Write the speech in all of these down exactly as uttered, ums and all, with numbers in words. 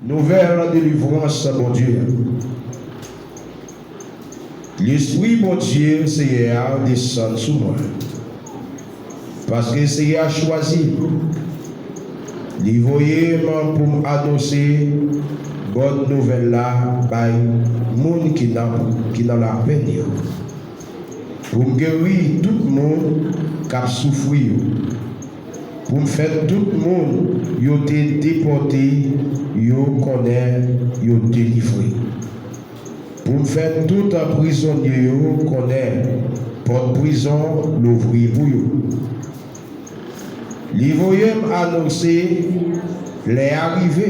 Nouvèl delivrans Bondye a. Lespri Bondye, Seyè a, desann sou mwen. Paske Seyè a chwazi m. Li voye m pou m anonse bòn nouvèl la bay moun ki nan, ki nan lapenn yo. Pou m geri tout moun k ap soufri yo. Pou m fè tout moun yo te depòte yo konnen yo delivre. Pou m fè tout prizonye yo konnen pòt prizon louvri pou yo. Li voye m anonse lè a rive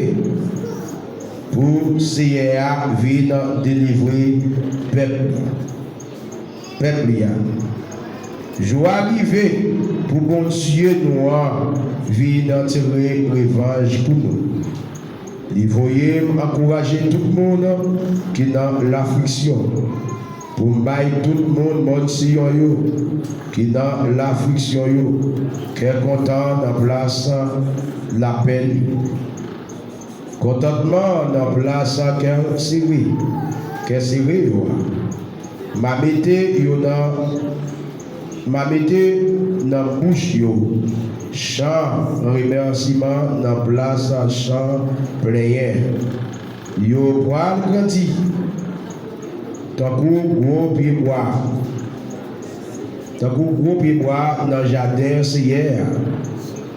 pou Seyè a vin delivre pèp li, pèp li a. Jou a rive pou Bondye nou an vin tire revanj pou nou. Li voye m ankouraje tout moun ki nan lafliksyon, pou m bay tout moun mòn Siyon yo, ki nan lafliksyon yo, kè kontan nan plas lapenn yo. Kontantman nan plas kè sere, kè sere yo a. M a mete yo nan, m a mete nan bouch yo chan remèsiman nan plas chan plenyen. Yo pral grandi tankou gwo pyebwa, tankou gwo pyebwa nan jaden Seyè a,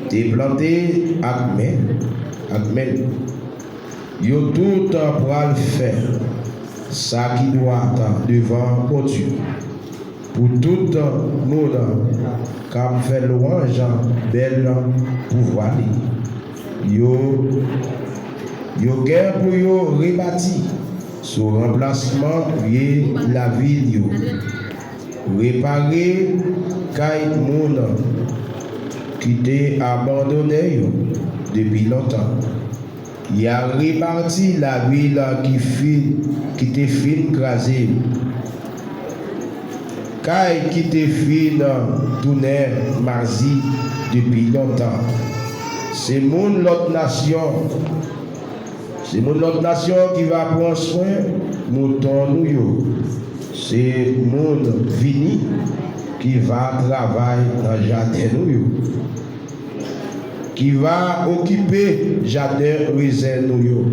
te plante ak men, ak men l. Yo tout pral fè sa ki dwat devan Bondye, pou tout moun k ap fè lwanj bèl pouvwa li. Yo, yo gen pou yo rebati sou ranplasman vye lavil yo, repare kay moun ki te abandonnen yo depi lontan. Y a rebati lavil ki fin, ki te fin kraze yo. Kay ki te fin tounen mazi depi lontan. Se moun lòt nasyon, se moun lòt nasyon ki va pran swen mouton nou yo. Se moun vini ki va travay nan jaden nou yo, ki va okipe jaden rezen nou yo.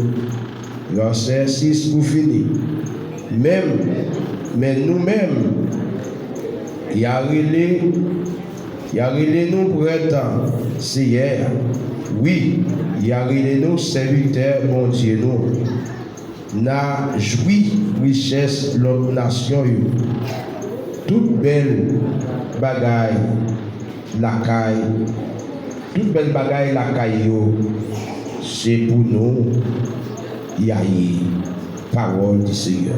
Vèsè sis pou fini. Menm, men nou menm, y a rele, y a rele nou prèt Seyè a. Wi, y a rele nou sèvitè Bondye nou. N a jwi richès lòt nasyon yo. Tout bèl bagay lakay, tout bèl bagay lakay yo, se pou nou y a ye. Parole du Seigneur.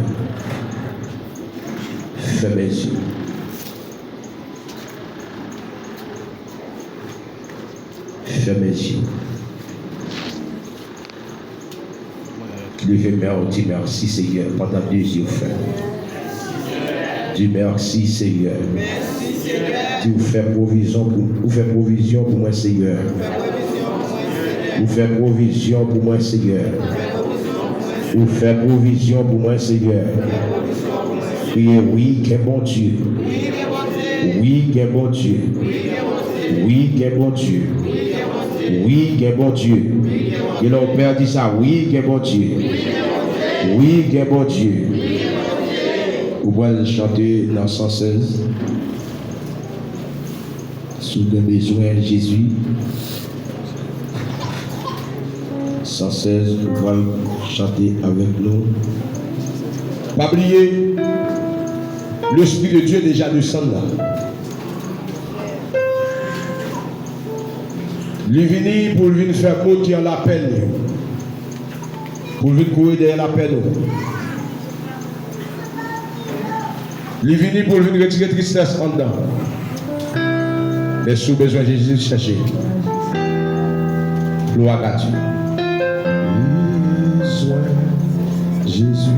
Fèmen zye w. Fèmen zye w. Leve men w, di mèsi, Seyè, pandan de zye w fèmen. Di mèsi, Seyè. Di ou fè pwovizyon pou, ou fè pwovizyon pou mwen, Seyè. Ou fè pwovizyon pou mwen, Seyè. Ou fè pwovizyon pou mwen, Seyè. Kriye, wi, gen Bondye. Wi, gen Bondye. Wi, gen Bondye. Wi, gen Bondye. Gen lè w pè di sa, wi, gen Bondye. Wi, gen Bondye. Ou pral chante nan san sèz. Si w gen bezwen Jezi, san sèz, nou pral chante avèk nou. Pa bliye, Lespri de Dye deja desann la. Li vini pou l vin fè moun ki an lapenn yo, pou l vin kouri dèyè lapenn ou. Li vini pou l vin retire tristès anndan. Men si w bezwen Jezi, chèche. Gloire à Dieu. Bezwen Jezi.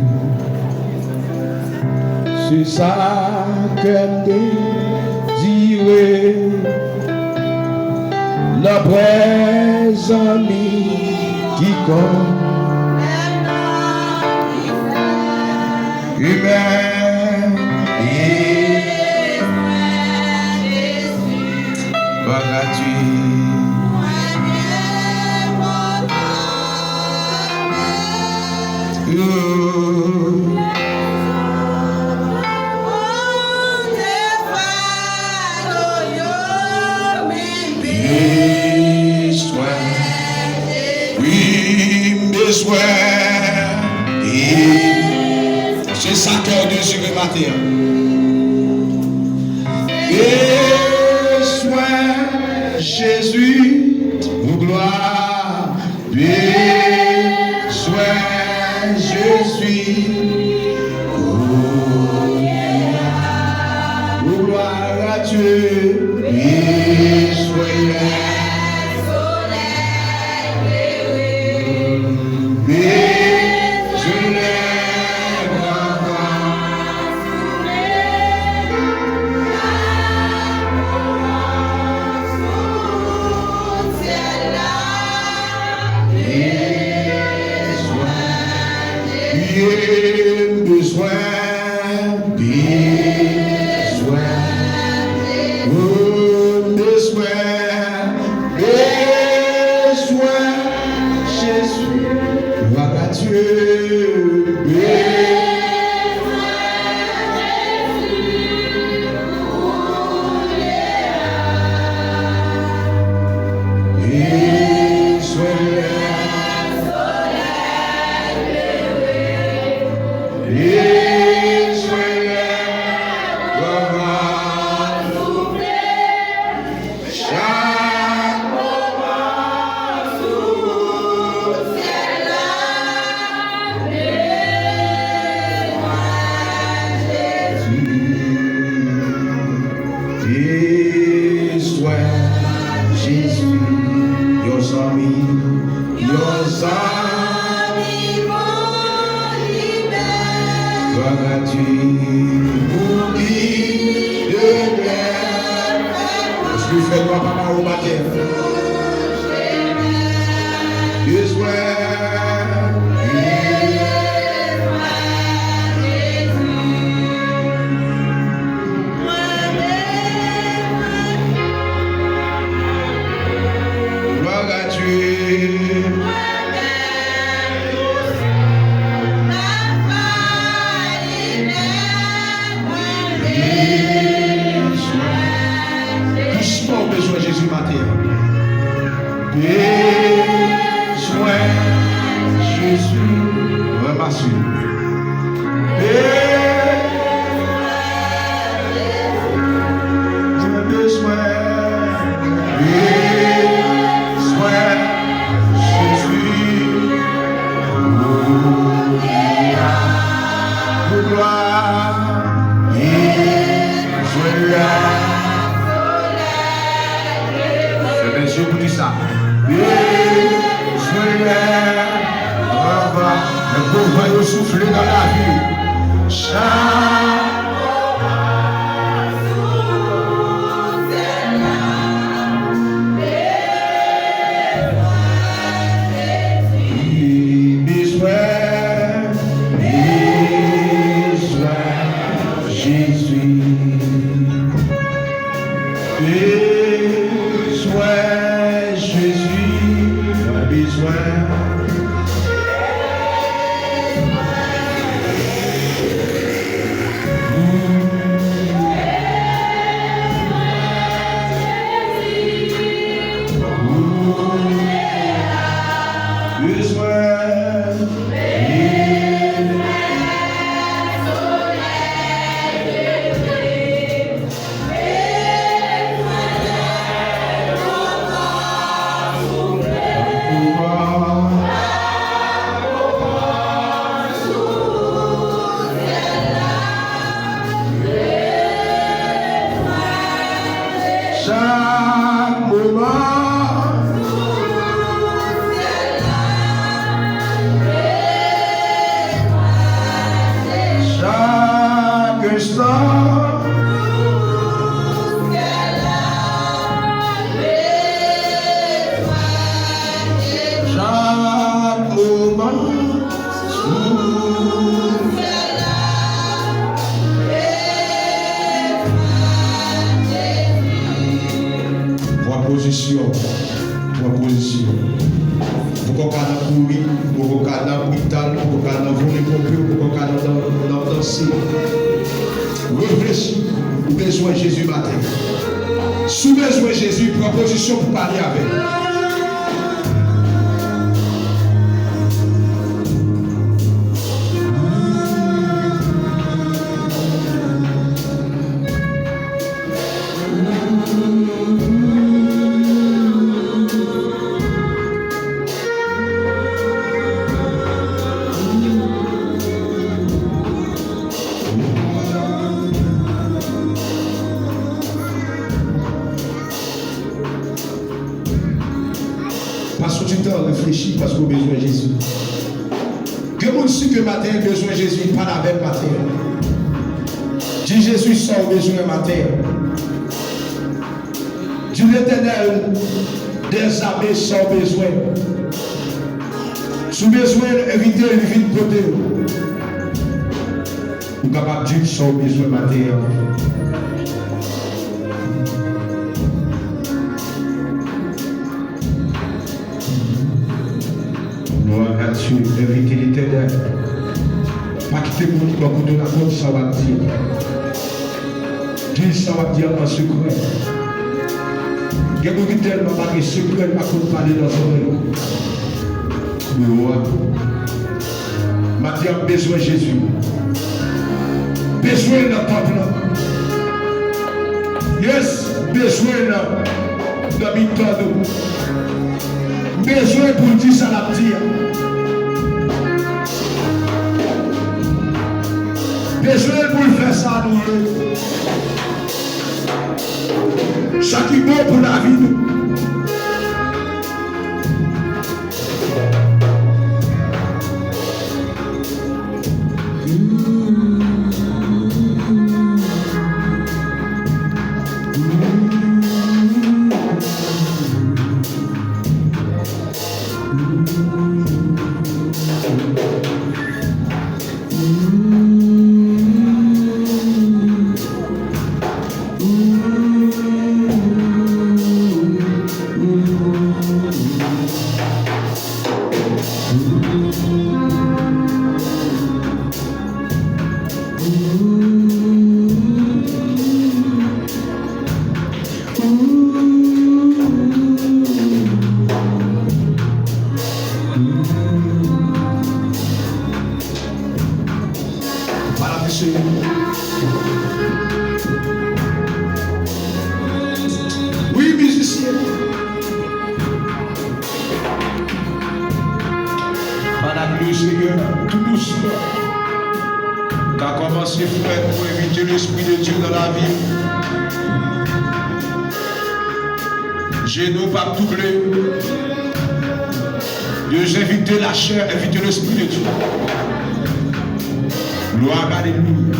Se sa kè m dezire. Nan pwen zanmi kikòm Bezwen. Wi, m bezwen. Se sa kè w dezire maten an. Bezwen Jezi, o glwa. Bezwen Jezi, o glwa a Dye. Bezwen lè solèy klere. Bezwen lè gran van soufle. Sou syèl la. Bezwen, m bezwen, bezwen, oh, m bezwen, bezwen Jezi, glwa a Dye, bezwen Jezi. Bezwen Jezi, yon zanmi, yon zanmi pou li menm. Glwa a Dye, pou li de lè. Èske fè glwa papa ou maten? Bezwen. Glwa a Dye. Douseman, w bezwen Jezi maten an. Bezwen Jezi. Ranmase. Bezwen, bezwen, bezwen Jezi. Pou glwa, bezwen lè. Fèmen je w pou di sa. Bezwen lè. Lè gwo van yo soufle nan lavi. Chak Bezwen, bezwen Jezi. Bezwen Jezi, mwen bezwen. Bezwen. Chak moman. Si w bezwen Jezi, pran pozisyon pou w pale avè l. Pas yon ti tan reflechi paske w bezwen Jezi. Gen moun si ke maten an bezwen Jezi, pale avè l maten an. Di Jezi sa w bezwen maten an. Di Letènèl dèzame sa w bezwen. Si w bezwen l, envite l vin kote w. Ou kapab di l sa w bezwen maten an. Glwa a Dye, envite Letènèl. Pa kite moun bò kote w la konn sa w ap di a. Di l sa w ap di a an sekrè. Gen moun ki tèlman pa gen sekrè, l pa konn pale nan zòrèy. Glwa. Maten an, m bezwen Jezi. Bezwen l nan tanp lan. Yes, bezwen l nan, nan mitan nou. M bezwen pou l di sa l ap di a. Bezwen l pou l fè sa nou vle. Sa ki bon pou lavi nou. Pale avè l, Senyè. Wi, mizisyen. Pale avè l, Senyè, tou dousman. Ka kòmanse fèt pou envite Lespri de Dye nan lavi. Jenou p ap touble. Dye envite lachè, envite Lespri de Dye. Glwa, alelouya.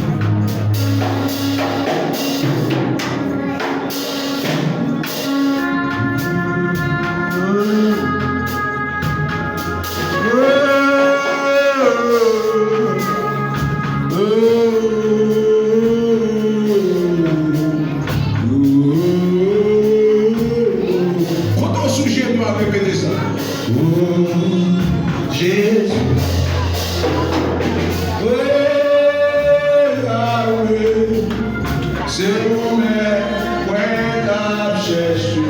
Kote w sou jenou a, repete sa. O Jezi. O, Yahweh. Se ou menm mwen t ap chèche.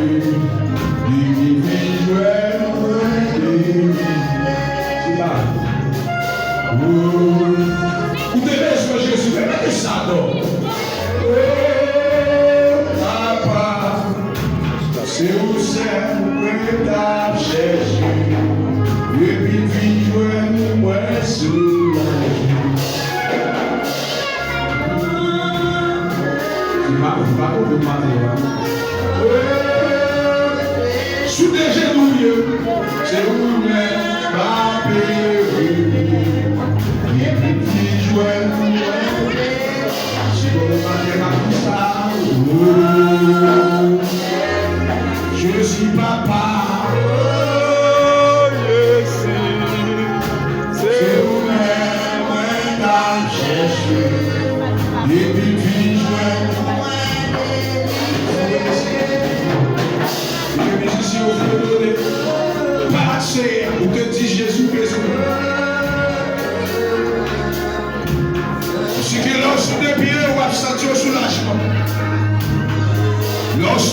Li vin jwenn mwen. Se pa ou. Ou te bezwen Jezi, repete sa non. O, papa. Se ou sèl mwen t ap chèche, epi vin jwenn mwen soulaje. Se pa, se pa pwoblèm maten an. Si w te jenou ye, se ou menm k ap rele. Epi vin jwenn mwen. Si w maten an ki sa, oh. Jezi papa,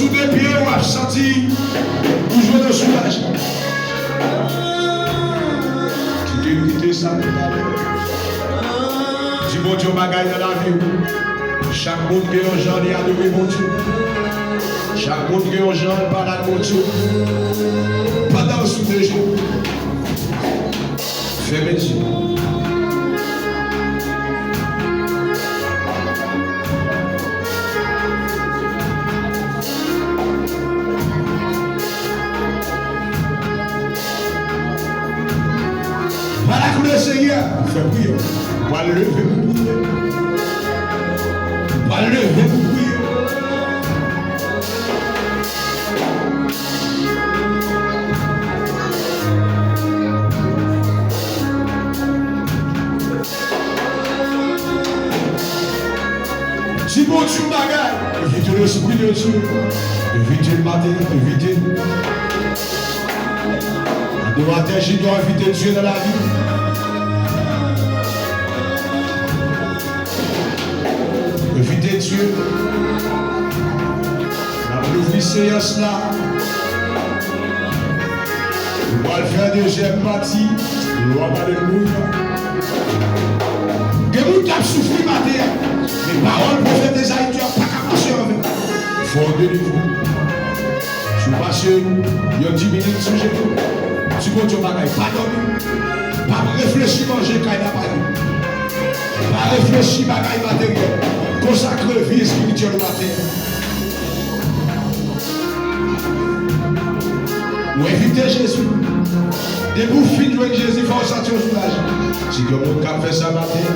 Sou de pye w ap santi ou jwenn yon soulajman. Kite m kite sa pou talè. Di Bondye yon bagay nan lavi w. Chak moun gen yon jan li adore Bondye. Chak moun gen yon jan l pale ak Bondye. Pandan w sou de je w, fèmen je w. Pale ak Lesenyè, fè priyè. Ou pral leve pou priye. Ou pral leve pou priye. Di Bondye yon bagay. Envite Lespri de Dye. Envite l maten, envite l. Adoratè Junior, envite Dye nan lavi. Envite Dye. N ap louvri seyans la. Nou pral fè dezyèm pati. Glwa, alelouya. Gen moun k ap soufri maten an, men pawòl pwofèt Ezayi di a pa ka mache avè w. Fò w delivre w. Si w pase yon dis minit sou jenou, di Bondye yon bagay, pa dòmi. Pa reflechi manje kay la pa yo. Pa reflechi bagay materyèl. Konsakre vi espirityèl ou maten an. Ou envite Jezi. Depi w fin jwenn Jezi, fò w santi w soulaje. Si gen moun k ap fè sa maten,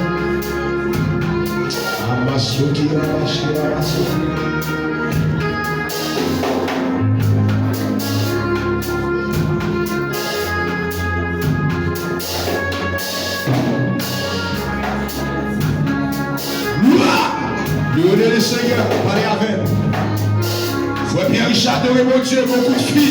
amaso ki amache, amaso. Glwa! Louwe Lesenyè, pale avè m. Frè Pierre Richard, adore Bondye, bon kout fi.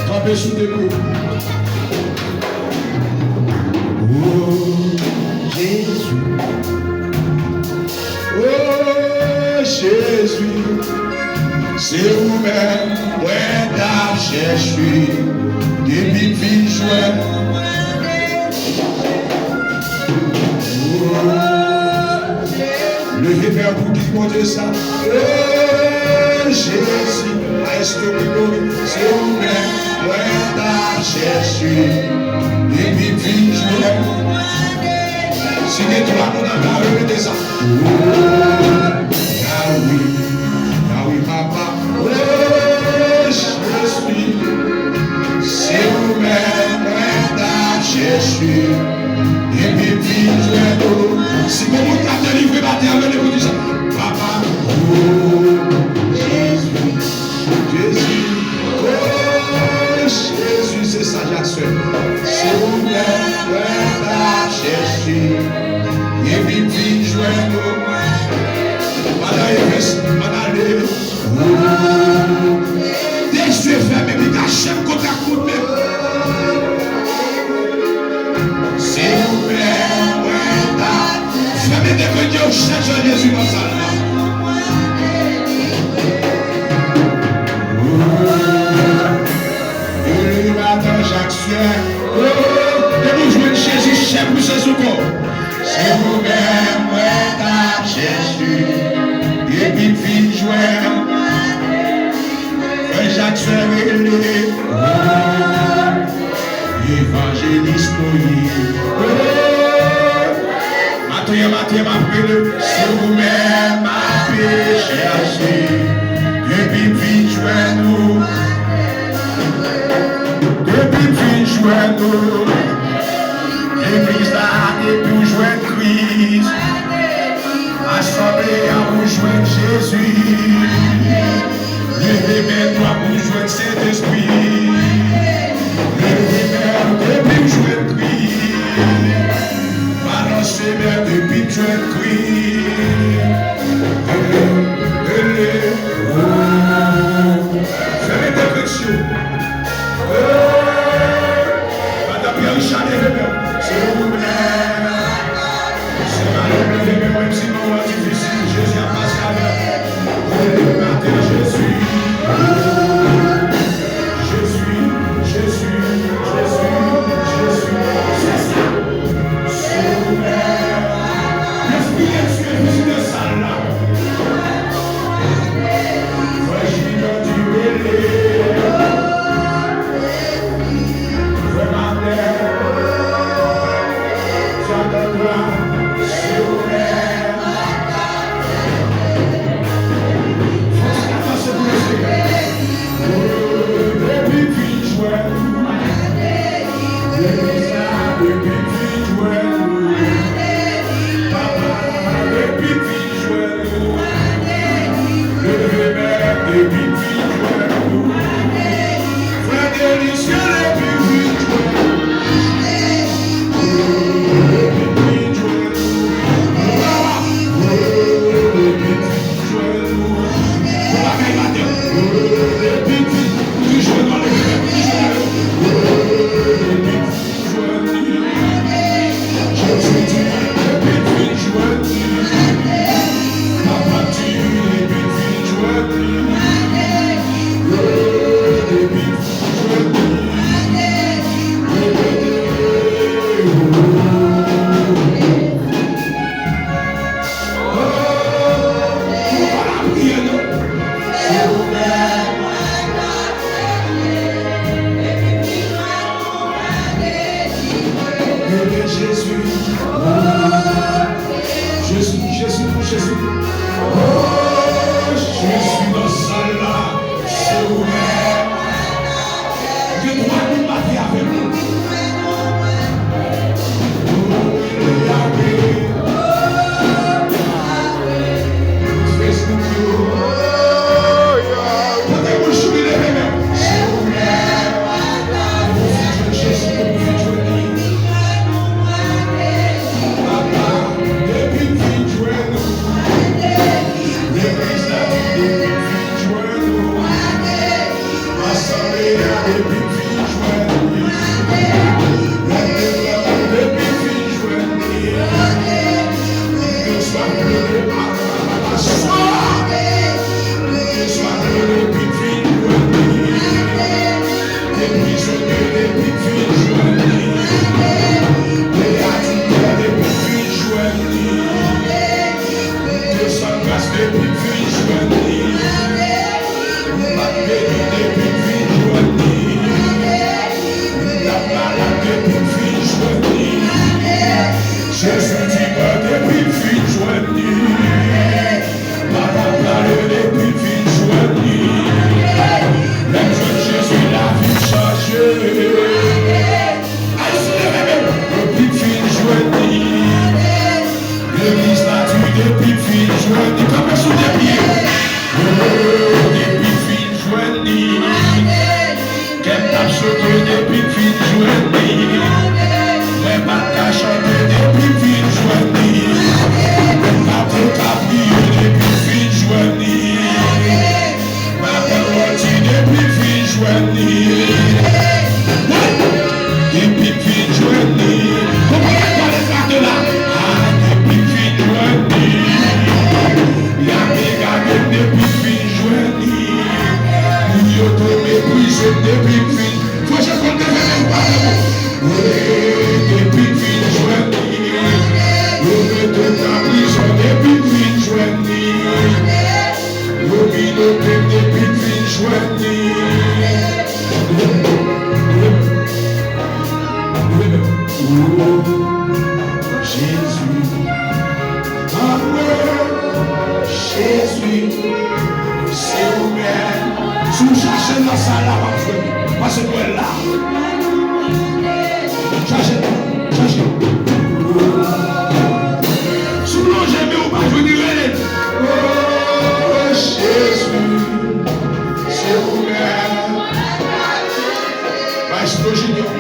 Kanpe sou de pye. O Jezi, o Jezi, se ou menm mwen t ap chèche depi m fin jwenn. O Leve men w pou di Bondye sa. O Jezi, maestro Gregory, se ou menm mwen t ap chèche depi m fin jwenn. Si gen twa moun an ka repete sa. O Yawe, Yawe papa. O Jezi, se ou menm mwen t ap chèche. Epi m fin jwenn ou. Si gon moun k ap delivre maten an, rele pou di sa. Papa, o Jezi, Jezi, o Jezi, se sa Jakson. Se ou menm mwen t ap chèche. Epi m fin jwenn ou. Madan Eves, madan Leo. De zye fèmen, pi ka chèf kontak moun menm. Se ou menm mwen ta. Fèmen de kwen Dye ou chèf Jan Jezi nan sal la. Leve maten, Jakson. Depi w jwenn Jezi, chèf ou se sou kò. Se ou menm mwen t ap chèche, epi m fin jwenn. Frè Jak fè rele, o, evanjelis nou ye. O, maten an, maten an, m ap rele, se ou menm m ape chèche, epi m fin jwenn ou. Epi m fin jwenn ou. Legliz la, depi w jwenn Kris. Asanble a, ou jwenn Jezi. Leve men dwat, ou jwenn Sentespri. Leve men, depi w jwenn Kris. Balanse men, depi w jwenn Kris. Rele, rele, o. Fèmen de Kris yo. O. Jezi, pou Jezi. O Jezi, nan sal la, se ou menm. Gen twa moun mache avèk nou. O, leve. Facebook yo. Kote moun Chili, leve men. Se ou menm. Depi m fin jwenn Jezi, depi m fin jwenn li. Papa, depi m fin jwenn ou. Legliz la, depi m fin jwenn ou. Asanble a, depi m fin jwenn li. Lèv men w, depi m fin jwenn li. Ke swa plede pa, pa, pa, pa, swa. Ke swa plede depi m fin jwenn li. Ke prizonye depi m fin jwenn li. Ke adikte depi m fin jwenn li. Ke san gras depi m fin jwenn li. M ap beni depi m fin jwenn li. M ap malad depi m fin jwenn li. Jezi di mwen depi m fin jwenn li. Papa pale depi m fin jwenn li. Lè m jwenn Jezi, lavi m chanje. Ayisyen, leve men. Depi m fin jwenn li. Legliz la di depi m fin jwenn li. Kanpe sou de pye. O, depi m fin jwenn li. Kè m t ap chante depi m fin jwenn li. Mwen pa t ka chante depi m fin jwenn li. Mwen pa t ka priye depi m fin jwenn li. Maten mwen di depi m fin jwenn li. Wi! Depi m fin jwenn li. Konprann sa l ap pale la. A, depi m fin jwenn li. Y ap degade m depi m fin jwenn li. Pou yo te meprize m depi m fin. Fò Jezi te fè men ou pa fè bon. Wi, depi m fin jwenn li. Yo mete m nan prizon depi m fin jwenn li. Yo minote m depi m fin jwenn li. O, Jezi. Anmwe, Jezi. Se ou menm. Si w chache nan sal la, w ap jwenn li. Pase pou l la. Chache, chache. Si w lonje men w pa jwenn li, rele l. O, Jezi, se ou menm. Maestro Junior.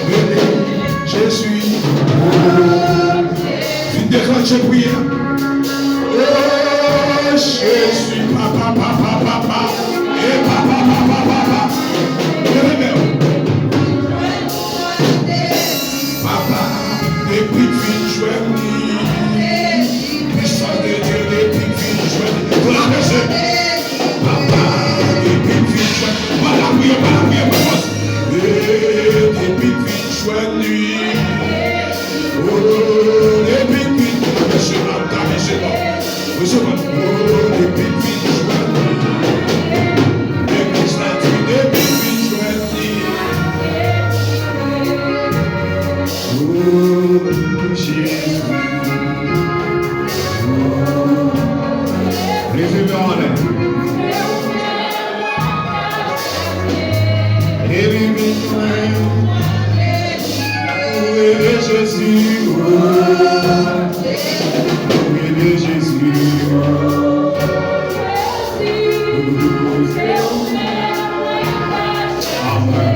Rele Jezi. Vin deklanche priyè. O Jezi, papa, papa, papa. E papa, papa, papa. Leve men w. Papa, depi m fin jwenn li. Pisans de Dye, depi m fin jwenn li. Travèse. Papa, depi m fin jwenn li. Pa lapriye, pa lapriye, pa fòs. E depi m fin jwenn li. O, depi m fin, mesye, m ap travèse non. Mesye, m ap, o, depi m fin jwenn li. Legliz la di, depi m fin jwenn li. O, Jezi. O, leve men w anlè. Epi vin mwen. Rele Jezi, o. Rele Jezi, o. Amen.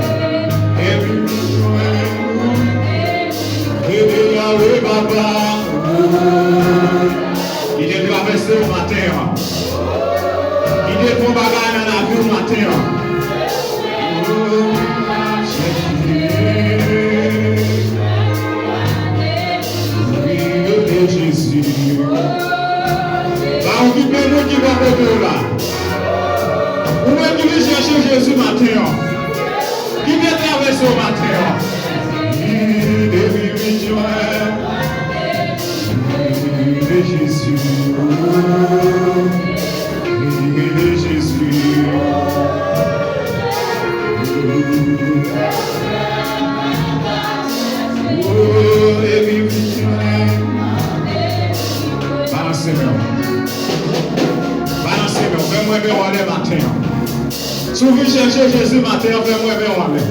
Epi vin mwen. Rele Yahweh, papa. Li te travèse w maten an. Li te fè yon bagay nan lavi w maten an. Jezi. Pa okipe moun ki bò kote w la. Ou menm ki vin chèche Jezi maten an. Ki te travèse w maten an. Li te vin jwenn. Vive Jezi, vive Jezi. Oh, e vive Jezi. Si w vin chèche Jezi maten an, fè m renmen w avè l.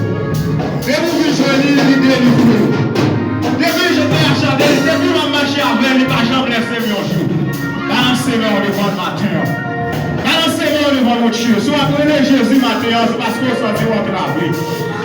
Depi w vin jwenn li, li delivre w. Depi je te achte de li, depi m ap mache avè l, li pa janm lèse m yon jou. Balanse men w devan l maten an. Balanse men w devan Bondye. Si w ap rele Jezi maten an, se paske w santi w antrave.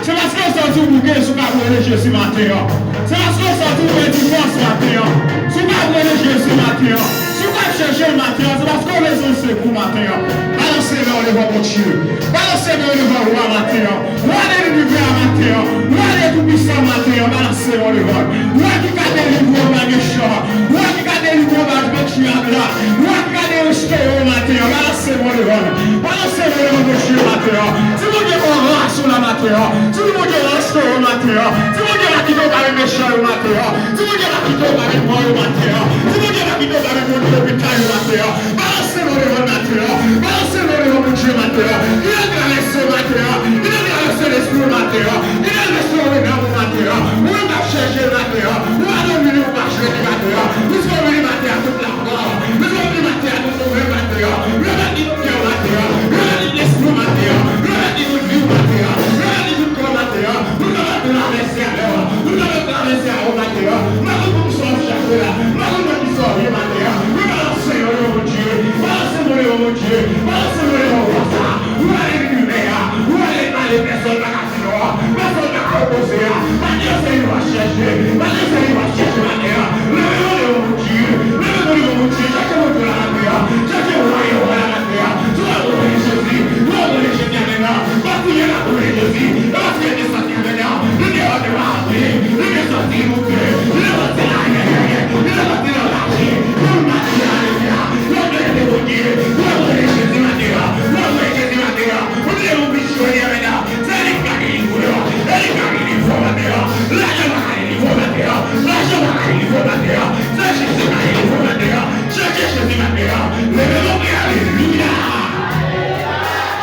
Se paske w santi w bouke, si w ka rele Jezi maten an. Se paske w santi w pèdi fòs maten an. Si w ka rele Jezi maten an. Si w ka chèche l maten an, se paske w bezwen sekou maten an. Balanse men w devan Bondye. Balanse men w devan Wa maten an. Wa de linivè a maten an. Wa de Toupisan maten an. Balanse men w devan l. Wa ki ka delivre w bay mechan an. Wa ki ka delivre w bay patriyat la. Wa ki ka restore w maten an. Balanse men w devan l. Balanse men w devan Bondye maten an. Si Bondye pa restore w maten an. Si Bondye restore w maten an. Si Bondye pa kite w bay mechan yo maten an. Si Bondye pa kite w bay mò yo maten an. Si Bondye pa kite w bay moun ki lopital yo maten an. Balanse men w devan l maten an. Balanse men w devan Bondye maten an. Kite l travèse w maten an. Kite l travèse lespri w maten an. Kite l restore nanm ou maten an. Ou menm k ap chèche l maten an. Ou pa dòmi, ou pa jwenn li maten an. Ou sove li maten an tout lapò. Ou sove li maten an tout mouvman maten an. Remèt li tout kè w maten an. Remèt li lespri w maten an. Remèt li tout vi w maten an. Remèt li tout kò w maten an. Pou l kapab travèse avè w. Pou l kapab travèse avè w maten an. Malgre pou sa w ap chache la. Malgre pou sa w ye maten an. Ou balanse men w devan Bondye. Balanse men w devan Bondye. Balanse men w devan Wa sa. Ou ale nan limyè a. Ou ale pale pèsonn pa ka di non. Pèsonn pa ka opoze a. Maten an se li w ap chèche. Maten an se li w ap chèche maten an. Leve men w devan Bondye. Leve men w devan Bondye. Chèche Bondye la maten an. Chèche Wa yo la maten an. Si w ap rele Jezi, ou ap rele Jezi avè nan. Paske l ap rele Jezi. E paske l te santi avè nan. Li te wè te pa apre. Li te santi li moute. Li te santi l ayayay. Li te santi l anraje. Pou l maten an, alelouya. L ap rele Bondye. Ou ap rele Jezi maten an. Ou ap rele Jezi maten an. Ou te yon vizyonnen avè nan. Se li k ka delivre w. E li k ka delivre w maten an. Lajan pa ka delivre w maten an. Lajan pa ka delivre w maten an. Se Jezi k ka delivre w maten an. Chèche Jezi maten an. Leve men w, alelouya.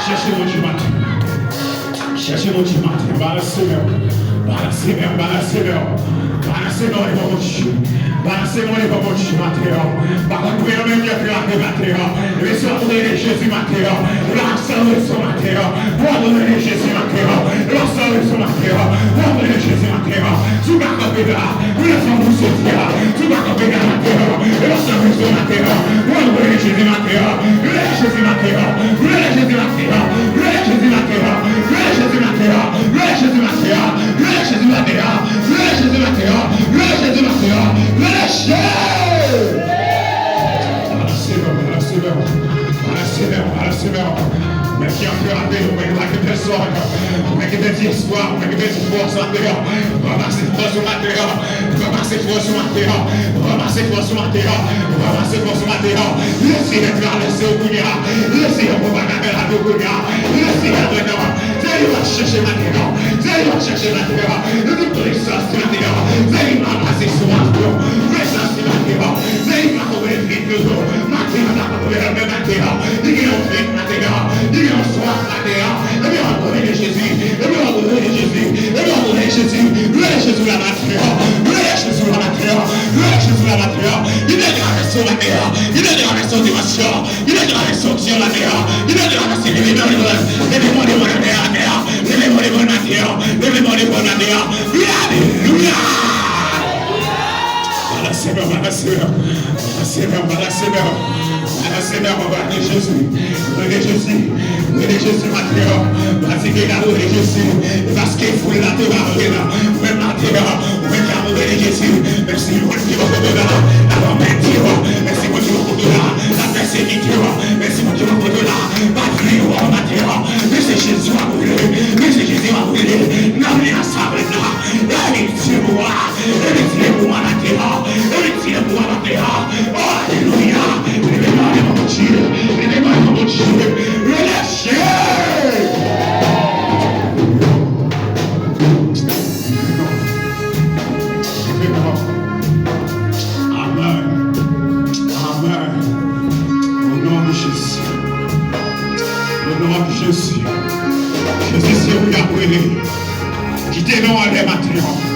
Chèche Bondye maten an. Chèche Bondye maten an. Balanse men w. Balanse men w, balanse men w. Balanse men w devan Bondye. Balanse men w devan Bondye maten an. Pa konn premye men k leve maten an. Mesye, w ap rele Jezi maten an. Ou la san rezon maten an. W ap rele Jezi maten an. Ou la san rezon maten an. W ap rele Jezi maten an. Si w pa kanpe la, ou la san pou soti a. Si w pa kanpe la maten an. Ou la san rezon maten an. W ap rele Jezi maten an. Rele Jezi maten an. Rele Jezi maten an. Rele Jezi maten an. Rele Jezi maten an. Rele Jezi maten an. Rele Jezi maten an. Rele Jezi maten an. Rele Jezi maten an. Rele Jezi! Balanse men w, balanse men w. Balanse men w, balanse men w. Nèg ki antrave, nèg ki pèdi espwa, nèg ki pèdi fòs maten an. Ranmase fòs ou maten an. Ranmase fòs ou maten an. Ranmase fòs ou maten an. Ranmase fòs ou maten an. Lese Senyè travèse w kounye a. Lese Senyè pran bagay nan lavi w kounye a. Lese Senyè avè nan. Se li w ap chèche maten an. Se li w ap chèche maten an. Li di, pran esans li maten an. Se li w ap pase sou maten an. Pran esans li maten an. Se li w ap ouvri vit nou. Maten an, n ap ouvri nan men maten an. Li gen yon vit maten an. Li gen yon swaf maten an. Ebyen, w ap rele Jezi. Ebyen, w ap rele Jezi. Ebyen, w ap rele Jezi. Rele Jezi la maten an. Rele Jezi la maten an. Rele Jezi la maten an. Li te travèse w maten an. Li te travèse w dimansyon. Li te travèse onksyon maten an. Li te travèse leve men w devan l. Leve men w devan l maten an. Leve men w devan l maten an. Leve men w devan l maten an. Alelouya! Balanse men w, balanse men w. Balanse men w, balanse men w. Balanse men w, rele Jezi. Rele Jezi. Rele Jezi maten an. Paske l ap rele Jezi. E paske foul la te bare la. Mwen maten an. Ou menm k ap rele Jezi, mèsi Bondye pou kote w la, n ap anmède w. Mèsi Bondye pou kote w la, n ap pèsekite w. Mèsi Bondye pou kote w la, n ap vle w maten an. Men se Jezi w ap rele, men se Jezi w ap rele. N ap vin ansanm la, eritye pou w a, eritye pou w a maten an, eritye pou w a maten an. O, alelouya! Leve men w devan Bondye, leve men w devan Bondye. Rele Jezi! Amèn. Amèn. O non de Jezi. O non de Jezi. Jezi, se ou y ap rele. Kite non anlè maten an.